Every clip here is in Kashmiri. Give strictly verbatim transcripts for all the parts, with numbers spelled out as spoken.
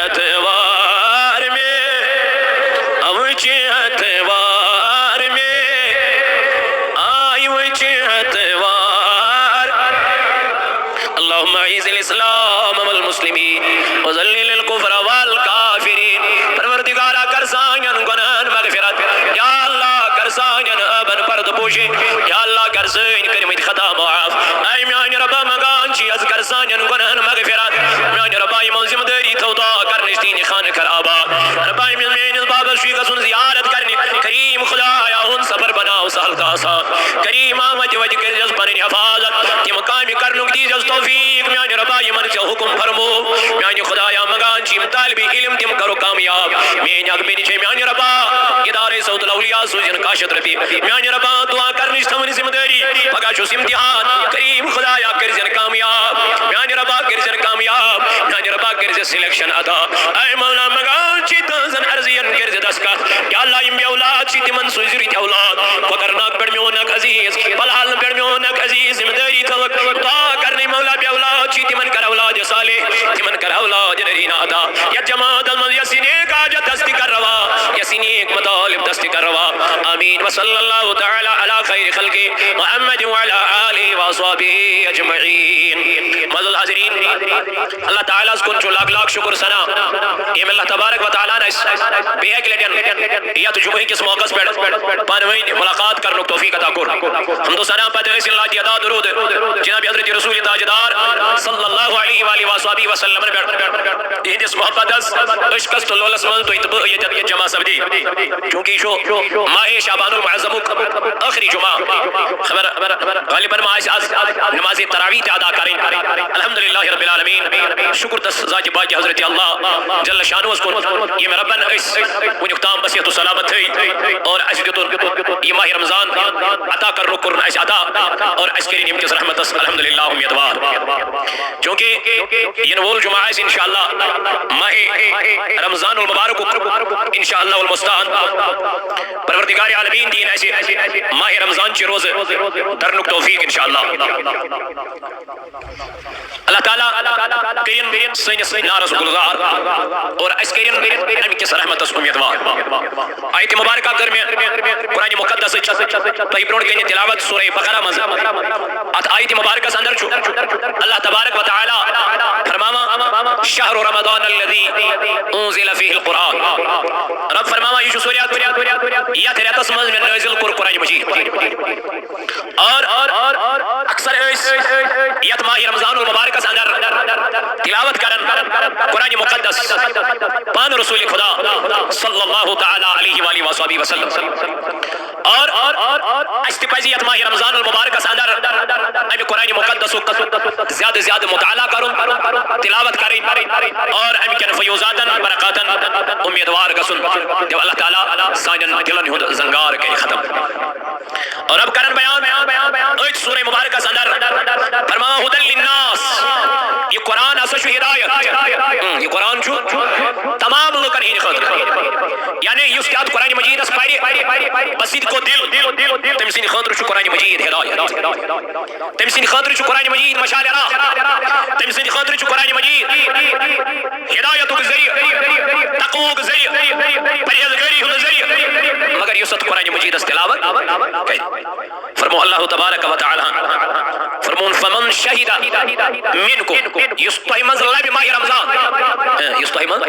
اتوار میں، آمٕژ چھِ اتوار میں، آمٕژ چھِ اتوار۔ اللهم اعز الاسلام والمسلمین وذلل الکفر والکافرین۔ پروردگارا، کر سانٮ۪ن گۄناہن مغفرت۔ یا اللہ، کر سانٮ۪ن عٲبن پردٕ پوشی۔ یا اللہ، کر سٲنۍ کٔرمٕتۍ خطا معاف۔ اے میانہِ رۄبا، منگان چھِ أسۍ، کر سانٮ۪ن گۄناہن مغفرت۔ میانہِ رۄبا، یِمن ذمہٕ دٲری تھٲو دعا کرنٕچ تِہنٛدِ خانہٕ خرابات۔ رۄبا، ییٚمِس میٲنِس بابس چھُ گژھُن زیارت کرنہِ، کریم خدایا، ہُنٛد سفر بناو سہل تہٕ آسان۔ کریم، آمتہِ وتہِ کٔرزٮ۪س پنٕنۍ حفاظت۔ تِم کامہِ کرنُک دیٖزٮ۪س توفیق۔ میانہِ رۄبا، یِمن ژےٚ حُکُم فرمو، میانہِ خدایا، منگان چھِ یِم طالبِ علم، تِم کرو کامیاب۔ میٲنۍ اکھ بیٚنہِ چھے، میانہِ رۄبا، ادارے صوت الاولیاء سوٗزِن کاہ شیٚتھ رۄپیہِ۔ میانہِ رۄبا، دعا کرنٕچ تھاوٕنۍ ذمہٕ دٲری۔ پگاہ چھُس امتحان۔ کریم خدایا، کٔرزٮ۪ن کامیاب۔ میانہِ رۄبا، کٔرزٮ۪ن کامیاب۔ میانہِ رۄبا، کٔرزِ selection عطا۔ اے مولا، منگان چھِ تہنٛزن عرضین، کٔرزِ دستخط۔ یا اللہ، یِم بے اولاد چھِ، تِمن سوٗزِ رٕتۍ اولاد۔ کۄکرناگ پٮ۪ٹھ میون اکھ عزیز، بلحال پٮ۪ٹھ میون اکھ عزیز، ذمہٕ دٲری تھٲوٕکھ۔ دعا کرنٕے مولا، بے اولاد چھِ، تِمن کر اولاد صالح، تِمن کر اولاد نرینا عطا۔ یتھ جماعتس منٛز یس یہِ نیک حاجت دست کر روا، یس یہِ نیک مطالب دست کر روا۔ آمین۔ وصلی اللہ تعالی علی خیر خلقہ محمد وعلی آلہ وصحبہ اجمعین۔ معزز حاضرین، اللہ تعالیٰ ہس کُن چھُ لاکھ لاکھ شکر ثنا، ییٚمۍ اللہ تبارک و تعالیٰ ہن اسہِ بیٚیہِ اکہِ لٹہِ یتھ جمعہ کِس موقعس پٮ۪ٹھ پانہٕ ؤنۍ ملاقات کرنُک توفیق عطا کوٚر۔ حمد و ثنا پتہٕ ٲسِن لا تعداد درود جناب حضرت رسول تاجدار صلی اللہ علیہ وآلہ وصحبہ وسلم پٮ۪ٹھ۔ یِہنٛدِس محبتس، عشقس تہٕ لولس منٛز تُہۍ تہٕ بہٕ ییٚتٮ۪تھ جمع سپدی۔ چونکہ یہِ چھُ ماہ شعبان المعظمُک ٲخری جمعہ۔ خبر غالباً ما آسہِ آز نماز تراویح تہِ ادا کرٕنۍ۔ الحمدللہ رب العالمین، شکر تس ذات پاک حضرت اللہ جل شانہس کُن، ییٚمۍ ربن أسۍ وٕنیُک تام بصحت و سلامت تھٲے اور اسہِ دیُتُن یہِ ماہ رمضان عطا کرنُک کوٚرُن اسہِ عطا اور اسہِ کٔرِن ییٚمہِ کِس رحمتس الحمدللہ امیدوار۔ چونکہ یِنہٕ وول جمعہ آسہِ انشاءاللہ ماہ رمضان المبارکُک انشاءاللہ المستعان۔ پروردگار عالمین دِیِن اسہِ ماہ رمضان چہِ روزٕ درنُک توفیق انشاءاللہ۔ اللہ تعالیٰ کٔرِن سٲنِس نارس گُلزار اور اسہِ کٔرِن امہِ کِس رحمتس امیدوار۔ آیت مبارکہ کٔر مےٚ قرآن مقدسٕچ تۄہہِ برونٛٹھ کنہِ تلاوت سورہ بقرہ منٛز۔ اتھ آیت مبارکس اندر چھُ اللہ تبارک و تعالیٰ فرماوان، شہر رمضان الذی انزل فیہ القرآن۔ رب فرماوان، یہِ چھُ سُہ رٮ۪تھ یتھ رٮ۪تس منٛز مےٚ نٲزِل کوٚر قرآن مجید۔ اور اکثر أسۍ یتھ ماہ رمضان المبارکس اندر تلاوت کران قرآن مقدس، پان رسول خدا صلی اللہ تعالیٰ علیہ وآلہ وصحبہ وسلم۔ اور اسہِ تہِ پزِ یتھ ماہ رمضان المبارکس اندر امہِ قرآن مقدسُک زیادٕ زیادٕ مطالعہ کرُن، تلاوت کرٕنۍ اور امہِ کٮ۪ن فیوضاتن برکاتن امیدوار گژھُن۔ تہٕ اللہ تعالیٰ سانٮ۪ن دلن ہُنٛد زنگار کرِ ختم۔ اور رب کرن بیان أتھۍ سورہ مبارکس اندر، فرماوان، ہدی للناس، یہِ قرآن ہسا چھُ ہدایت۔ اۭں، یہِ قرآن چھُ تمام لُکن ہٕنٛدِ خٲطرٕ۔ یعنی یُس تہِ اتھ قرآن مجیدس پرِ، بس یہِ تہِ گوٚو دل، تٔمۍ سٕنٛدِ خٲطرٕ چھُ قرآن مجید ہدایت۔ تٔمۍ سٕنٛدِ خٲطرٕ چھُ قرآن مجید مشعل راہ۔ تٔمۍ سٕنٛدِ خٲطرٕ چھُ قرآن مجید ہدایتُک ذٔریعہٕ، تقوہُک ذٔریعہٕ، پرہیزگٲری ہُنٛد ذٔریعہٕ۔ مگر یُس اتھ قرآن مجیدس تلاوت کرِ، فرمو اللہ تبارک و تعالیٰ ہن، فرمون، فمن شہد منکم، یُس تۄہہِ منٛز لبہِ ماہ رمضان، ہاں، یُس تۄہہِ منٛز،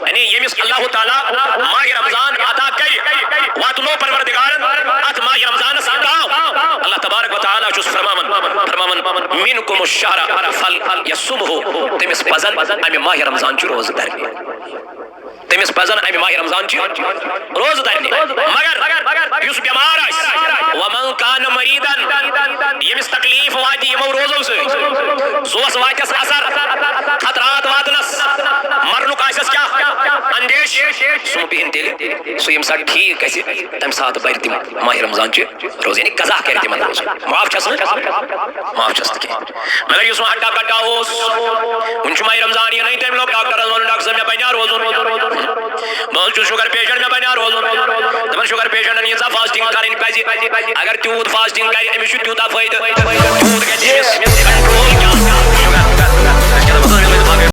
یعنی ییٚمِس اللہ تعالیٰ ماہ رمضان عطا کرِ، واتنو پروردگارن اتھ ماہ رمضانس تام۔ اللہ تبارک و تعالیٰ چھُس فرماوان، فرماوان، منکم الشہر فلیصمہ، تٔمِس پزن امہِ ماہ رمضان چہِ روزٕ دَرنہِ۔ تٔمِس پزن امہِ ماہ رمضان چہِ روزٕ دَرنہِ۔ مگر یُس بٮ۪مار آسہِ، ومن کان مریضا، ییٚمِس تکلیف واتہِ یِمو روزو سۭتۍ، زُوس واتٮ۪س اثر، خطرات واتنس، مرنُک آسٮ۪س کیٛاہ اندیش، سُہ مہٕ بِہِن تیٚلہِ، سُہ ییٚمہِ ساتہٕ ٹھیٖک گژھِ، تمہِ ساتہٕ بَرِ تِم ماہ رمضان چہِ روزٕ، یعنی قضا کرِ تِمن روزٕ۔ معاف چھس نہٕ؟ معاف چھس نہٕ کینٛہہ۔ مگر یُس وۄنۍ ہٹا کٹا اوس، وۄنۍ چھُ ماہ رمضان یِنٕے، تٔمۍ لوٚگ ڈاکٹرس وَنُن، ڈاکٹر صٲب، مےٚ بنیٛا روزُن؟ بہٕ حظ چھُس شُگر پیشنٹ، مےٚ بنیٛا روزُن؟ دَپان، شُگر پیشنٹن ییٖژاہ فاسٹنگ کرٕنۍ پزِ، اگر تیوٗت فاسٹنگ کرِ، أمِس چھُ تیوٗتاہ فٲیدٕ، تیوٗت گژھِ أمِس کنٹرول کیٛاہ؟ شُگر۔